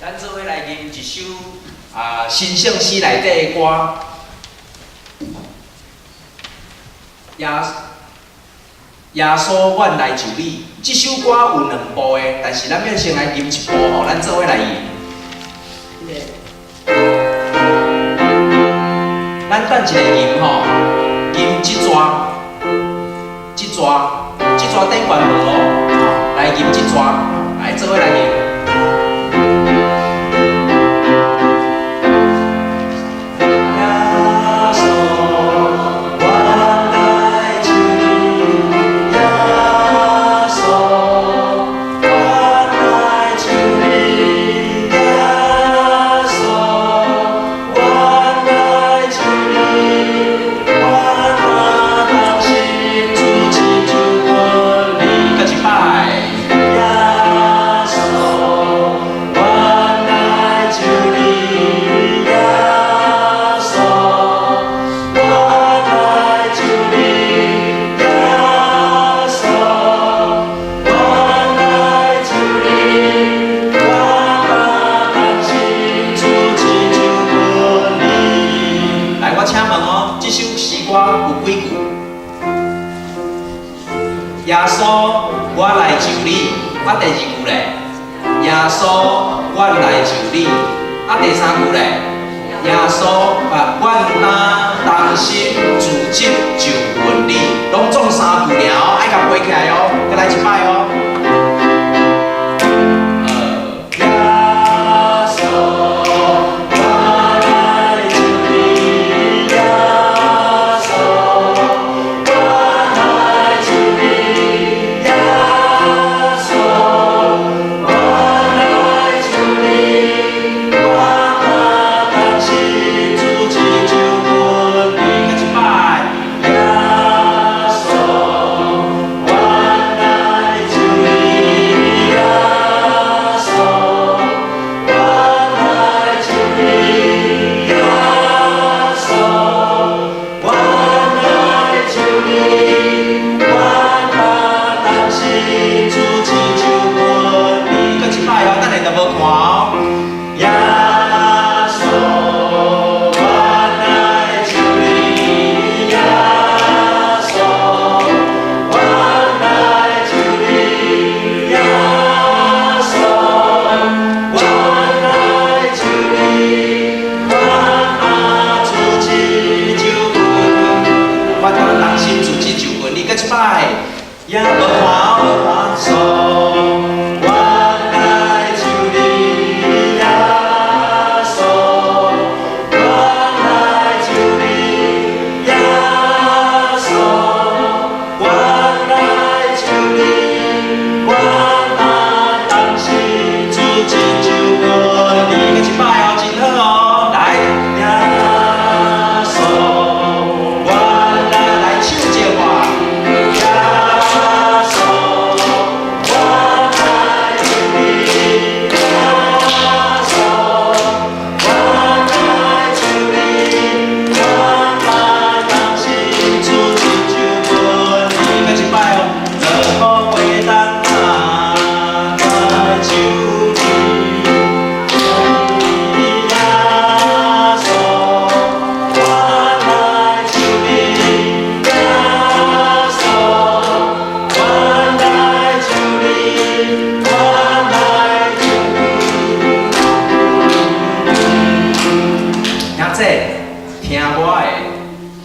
咱做伙來吟一首啊，新聖詩內底的歌。耶穌阮來就你，這首歌有兩部的，但是咱欲先來吟一部吼，咱做伙來吟。咱等一下吟吼，吟這逝，這逝，這逝頂懸無哦，來吟這逝，來做伙來吟。來，我請問哦，這首詩歌有幾句？耶穌，我來就你。啊，第二句咧？耶穌，阮來就你。啊，第三句咧？耶穌啊，阮若同心組織就阮你。攏總三句爾哦，愛共背起來哦，閣來一擺哦。耶穌，我來就你。耶穌，我來就你。耶穌，我來就你。我若同心組織就阮你。閣一擺。耶穌，我來就你。耶穌，我來就你。耶穌，我來就你。我若同心組織就阮你。閣一擺哦，等下就無看哦。耶穌，我來就你。耶穌，我來就你。耶穌，我來就你。我若組織就阮，我若同心組織就阮你。閣一擺，耶無看哦，無看。穌，我來就你。耶穌，我來就你。耶穌，我來就你。我若同心組織就阮你。閣一擺哦，真好哦，來。耶穌，我來來唱這話。耶穌，我來就你。耶穌，我來就你。我若同心組織就阮你。閣一擺哦，落雨袂當來就你。耶穌，我來就你。耶穌，我來就你。我來就你。兄姐，聽我的，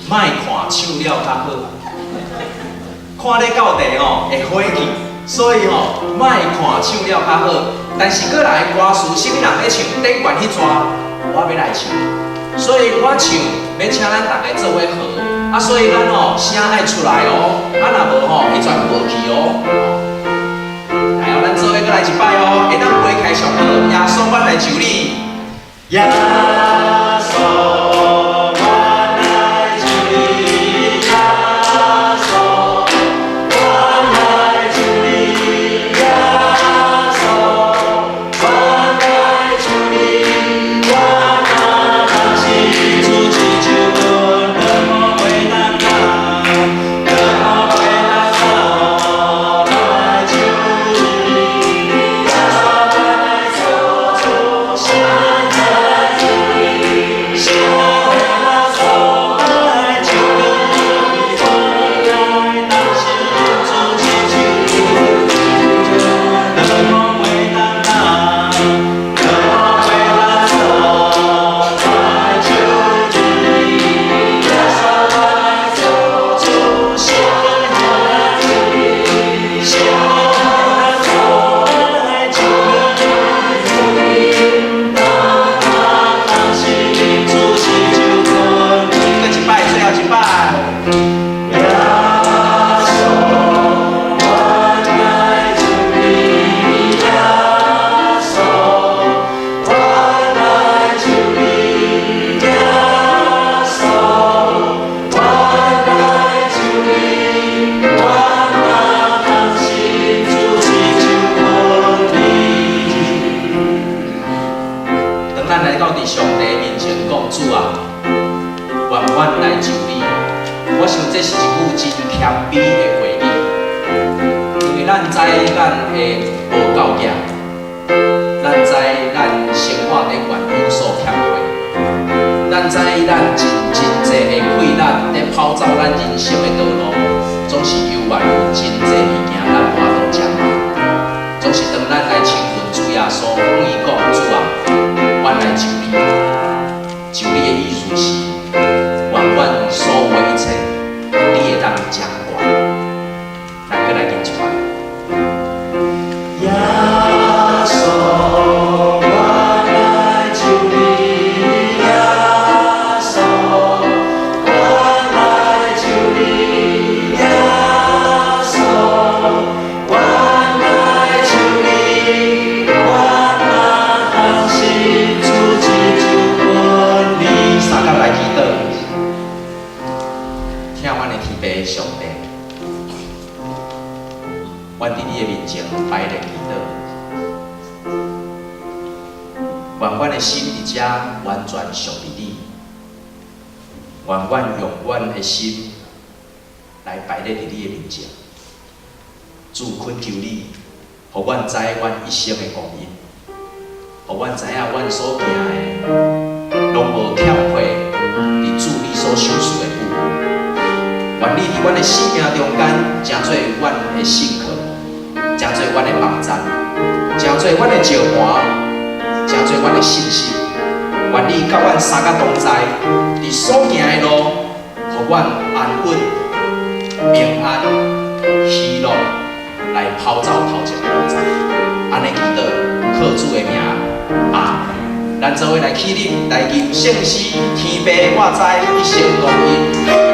莫看唱了較好，看咧到地吼會火去，所以吼莫看唱了較好。但是閣來歌詞，啥物人欲唱？頂懸彼逝，我欲來唱，所以我唱欲請咱逐家做伙和，啊，所以咱吼聲愛出來哦，啊若無吼，彼全無去哦。來哦，咱做伙閣來一擺哦，會當背起來上好。耶穌，阮來就你。耶穌，我來就你。耶穌，我來就你。耶穌，我來就你。我若同心組織就阮，落雨袂當落雨袂當來就你。耶穌，我來就咱來到佇上帝面前講，主啊，願阮來就你。我想這是一句真謙卑的話語，因為咱知咱的無夠額，咱知咱生活頂懸有所欠缺，咱知咱真真濟的氣力佇跑走咱人生的道路，總是猶原有真濟物件咱無法度掌握。總是當咱來親近主耶穌，向伊講，主啊，阮來就你，就你的意思是，願阮所有的一切，你會當掌管。咱閣來念一擺。耶穌，我來就你，耶穌，我來就你，耶穌，我來就你，我若通信主這就阮你。三工來祈禱，疼阮的天父上帝，阮佇你的面前擺列祈禱，願阮的心佇遮完全屬佇你，願阮用阮的心來擺列佇你的面前。主懇求你，予阮知阮一生的光陰，予阮知影阮所行的，攏無欠缺佇主你所賞賜的部分。願你佇阮的生命中間，成做阮的信靠，成做阮的幫贊，成做阮的石磐，成做阮的信心。願你佮阮三工同在，佇所行的路，予阮安穩、平安、喜樂，來跑走頭前路站。按呢祈禱，靠主的名，阿們。咱做伙來起立，來吟聖詩，天父我知一生光陰。